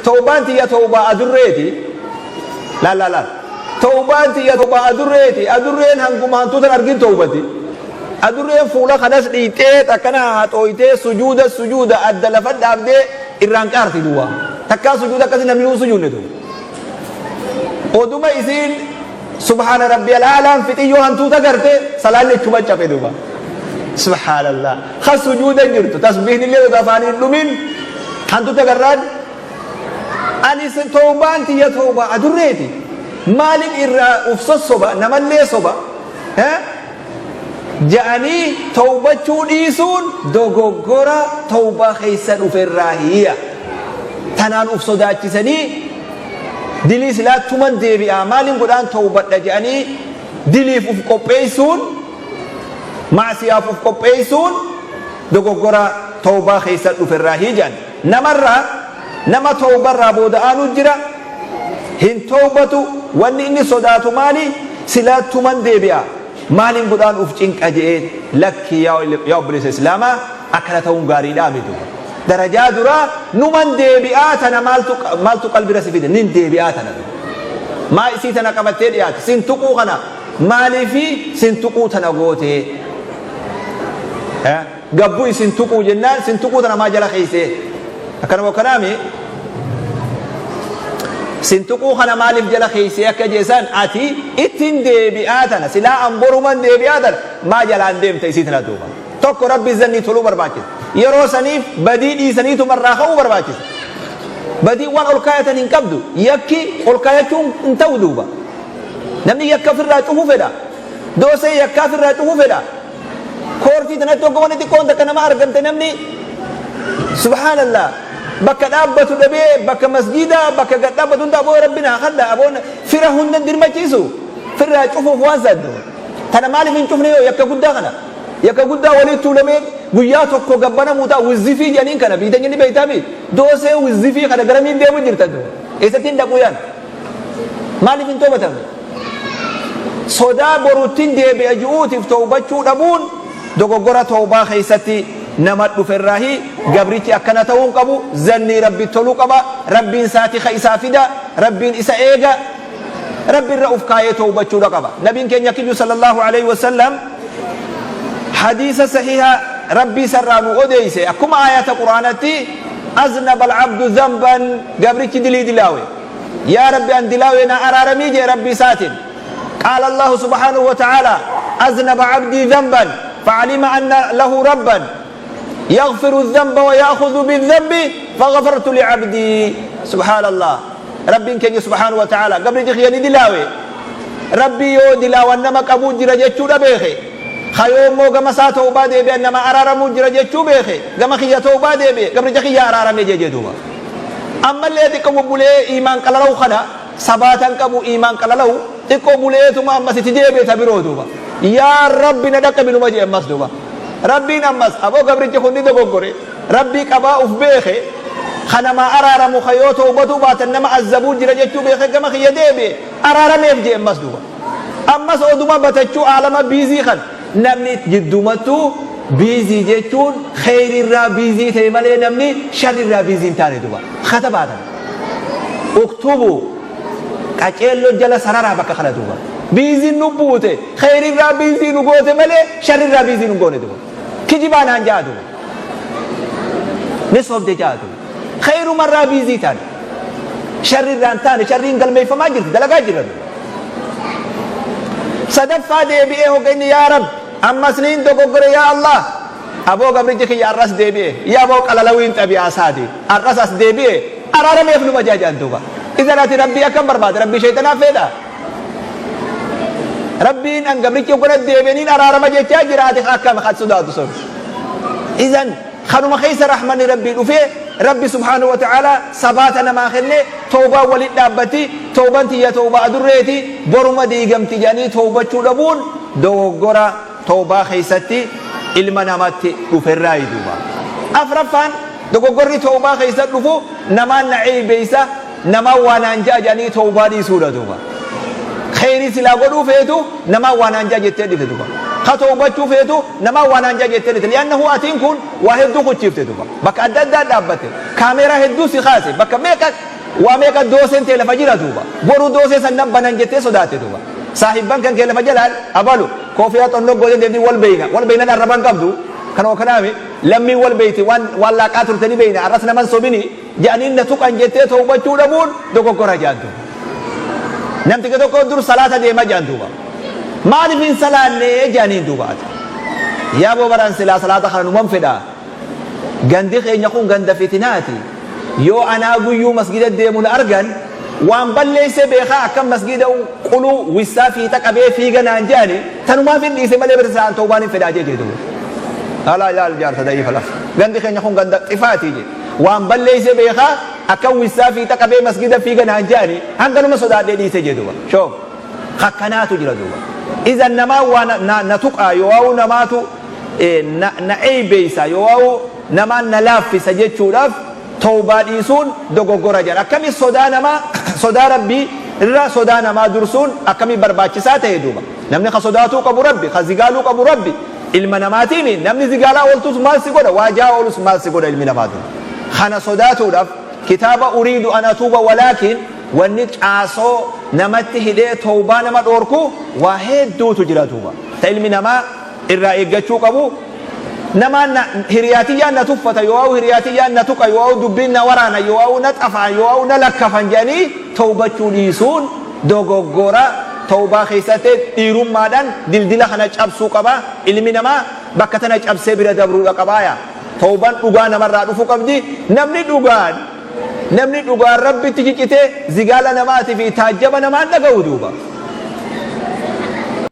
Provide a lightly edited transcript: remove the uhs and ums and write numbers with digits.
Tawbaan tiyya tawbaa adurreeti. Laal laal laal. Tawbaan tiyya tawbaa adurreeti. Adurreen hanguma hantuutan argin tawbati. Adurreen fuula kanas dhiixxee akkana haxooytee sujuuda sujuuda adda lafa dhaabdee irraan qaarti duwwa. Takkaa sujuuda akkasii namni nuun sujuudne duwwa. Oduma isiin subhaana rabbiyal a'laan fixiyyoo hantuuta garte salaanni ichuma cabe duuba. Subhaanallah. Ka sujuuda jirtu tasbiihni illee odoo afaanii hin dhumin hantuuta garraan ani tawbaan tiyya tawbaa adurreeti. Maalin irraa uf sossoba namallee soba. Ja'anii tawbachuu dhiisuun dogoggora tawbaa keessa dhuferraa hiya. Tanaan uf sodaachisanii dilii silaa tuman deebi'aa maalin godhaan tawbadha je'anii diliif uf qopheessuun ma'siyaaf uf qopheessuun dogoggora tawbaa keessa dhuferraa hi je'an. Namarraa nama tawbarraa booda aanu jira hin tawbatu wanni inni sodaatu maali silaa tuman deebi'a maalin godhaan uf cinqa je'ee lakki yaa obboleessa islaamaa akkana ta'uun gaariidhaa miti. Darajaa duraa numan deebi'aa tana maaltu maaltu qalbira si fide nin deebi'aa tana maa isii tana qabattee dhiyaate sin tuquu kana maaliifi sin tuquu tana gootee gabbu isin tuquu jennaan sin tuquu tana maa jala keeysee akkanuma akkanaami sin tuquu kana maaliif jala keeysee akka jeesan ati ittiin deebi'aa tana silaa an boruman deebi'aa tana maa jalaan deemta isii tana duuba tokko rabbi zannii toluu barbaachisa yeroo saniif badii dhiisaniituma irraa ka'uu barbaachisa badii waan ol kaayatan hin qabdu yakki ol kaayachuun hin ta'u duuba namni yakka ofirraa cufuu fedha doosee yakkaa ofirraa cufuu fedha Koortii tanatti hogga wanni xiqqoon takka nama argamte namni subhaanallah bakka dhaabbatu dhabee bakka masgiidaa bakka gad dhaabbatu hunda aboo rabbi naa kadha aboon fira hunda dirmachiisu firraa cufuuf waan saddu tana maaliif hin cufne yoo yakka guddaa kana yakka guddaa walii tuulamee guyyaa tokko gabbanamuu ta'a wizzifii jedhaniin kana biitanyini beeytaami doosee wizzifii kana garamiin deemu jirtan eessatti hin dhaquu yaan Maaliif hin toobatamne? Sodaa boruttin deebi'a ju'uutiif towbachuu dhabuun dogoggora towbaa keessatti nama dhuferraahi. Gabrichi akkana ta'uu hin qabu. Zannii Rabbi toluu qaba. Rabbiin isaa tika isaa fida. Rabbiin isa eega. Rabbi irra uf kaayee towbachuudha qaba. Nabiin keenya akki ju sallallahu aleyhi wasallam hadiisa sahiha Rabbii isarraa nu odeeyse akkuma aayata Qur'aanatti aznaba al-abdu dhanban gabrichi dilii dilaawe. Yaa Rabbi an dilaawee naa araaramii jee Rabbii isaatiin. Qaala Allaahu subhaanahu wa ta'aalaa aznaba abdii dhanban fa'alima anna lahu rabban yaghfiru dhanba wa ya'khudhu bidhanbi faghafartu li'abdii. Subhaanallah. Rabbiin keenya subhaanahu wa ta'aalaa gabrichi kiyya ni dilaawe. Rabbii yoo dilaawan nama qabuu jira jechuudha beeke. Ka yoo immoo gama isaa tawbaa deebi'an nama araaramuu jira jechuu beeke. Gama kiyya tawbaa deebi'e gabricha kiyya araarame jee jee duuba. Ammallee xiqqo bubbulee iimaan qalalawu kana sabaatan qabu iimaan qalalawu xiqqo buleetuma ammas itti deebi'e ta biroo duuba. Yaa Rabbi na dhaqqabi numa je'e ammas duuba. Rabbiin ammas aboo gabrichi kun ni dogoggore Rabbii qabaa uf beekhe ka namaa araaramu ka yoo towbatuu baatan nama azzabuu jira jechuu beekhe gama kiyya deebi'e araarameef je'e ammas duuba. Ammas oduma batachuu aalama biizii kan Namni jiddumattuu biizii jechuun kheyrirraa biizii ta'e malee namni sharrirraa biizii hin taane duba. Katabaa tana. Uktubu qaceelloo jala sararaa bakka kana duuba. Biiziin nu buute kheyrirraa biizii nu goote malee sharrirraa biizii nu goone duba. Kijibaa naan ja'a duba. Ni sobde ja'a duba. Kheyrumarraa biizii taane. Sharrirraa hin taane sharriin galmeeffamaa jirti dalagaa jirra duba. Sadaffaa deebi'ee hogga inni yaa Rabbi ammas niin dogoggore yaa Allah aboo gabrichi kiyya ar'as deebi'e yaa aboo qalalawiin xabi'aa isaati ar'as as deebi'e araarameef numa jaa jedhan duuba. Idan ati Rabbii akkam barbaada Rabbii shayxanaa feedha. Rabbiin an gabrichi hoggana deebi'e niin araarama jechaa jira ati akkam kan sodaatu sun. Idan Kanuma keessa rahmanni Rabbii dhufee Rabbi subhaanahu wa ta'aalaa sabaata namaa kennee tawbaan walitti dhaabbatti, tawban tiyya tawbaa adurreeti boruma diigamti jedhanii tawbachuu dhabuun dogoggora tawbaa keessatti ilma namatti dhuferraayi duuba. Afraffaan dogoggorri tawbaa keessatti dhufu namaan na ceeybeeysa, namaan waa naan ja'a jedhanii tawbaa dhiisuudha duuba. Kheyrii silaa godhuu feetu namaan waa naan ja'a jettee dhifte duuba. Ka towbachuu feetu namaan waa naan ja'a jettee miti. Li'annahu atiin kun waa hedduu kuchiifte duuba. Bakka adda addaa dhaabbatte. Kaameeraa hedduu si kaase. Bakka meeqa waa meeqa dooseen tee lafa jira duuba. Boru doosee san nan banan jettee sodaatte duuba. Saahibban kan kee lafa jalaan abalu koofiyaa xonnoo gootee deemtii wal beeyna. Wal beeynan arraban qabdu. Kanuma kanaami lammiin wal beeyti waan waan laaqaa turte ni beeyna arras naman sobini jedhanii na tuqan jettee towbachuu dhabuun dogoggora jedhan duuba. Namticha tokko dur salaata deema jedhan duuba. Maaliif hin salaanne jedhaniin duuba ati. Yaa boo baraan silaa salaata kana numan fedha. Gandi keenya kun ganda fitinaati. Yoo anaa guyyuu masgida deemu na argan waan balleesse beekaa akkam masgida quluu wissaa fiixa qabee fiiga naan jedhani tanumaaf hin dhiise malee bira sa'aan tawbaan hin fedhaa jee duuba. Alaa ilaal jaarsa da'iifa lafa. Gandi keenya kun ganda xifaati jee. Waan balleesse beekaa akkam wissaa fiixa qabee masgida fiiga naan jedhani hanganuma sodaadhee dhiise jee duuba. Shoof. Kakkanaatu jira duuba. Idan namaa waa na tuqaa yoo namaatu na eeybeeysa yoo namaan na laaffisa jechuudhaaf tawbaa dhiisuun dogoggora jedhan. Akkami sodaa namaa sodaa Rabbii irra sodaa namaa dursuun akkami barbaachisaa ta'e duuba. Namni ka sodaatuu qabu Rabbi, ka zigaaluu qabu Rabbi. Ilma namaatiimi namni zigaalaa ooltus maal si godha, waa jaa oolus maal si godha ilmi namaa duuba. Kana sodaatuudhaaf kitaaba uriidu an atuuba walaakin wanni caasoo namatti hidhee tawbaa nama dhoorku waa hedduutu jira duuba. Ta ilmi namaa irraa eeggachuu qabu namaan na hiriyaa tiyyaan na tuffata yoo'awu hiriyaa tiyyaan na tuqa yoo'awu dubbiin na waraana yoo'awu na xafaan yoo'awu na lakkafan jedhanii tawbachuu dhiisuun dogoggora. Tawbaa keessatti dhiirummaadhaan dildila kana cabsuu qaba. Ilmi namaa bakka tana cabsee bira dabruudha qabaaya. Tawbaan dhugaa namarraa dhufu qabdi. Namni dhugaan namni dhugaan Rabbitti cicite zigaala namaatii fi taajjaba namaan dhaga'u duuba.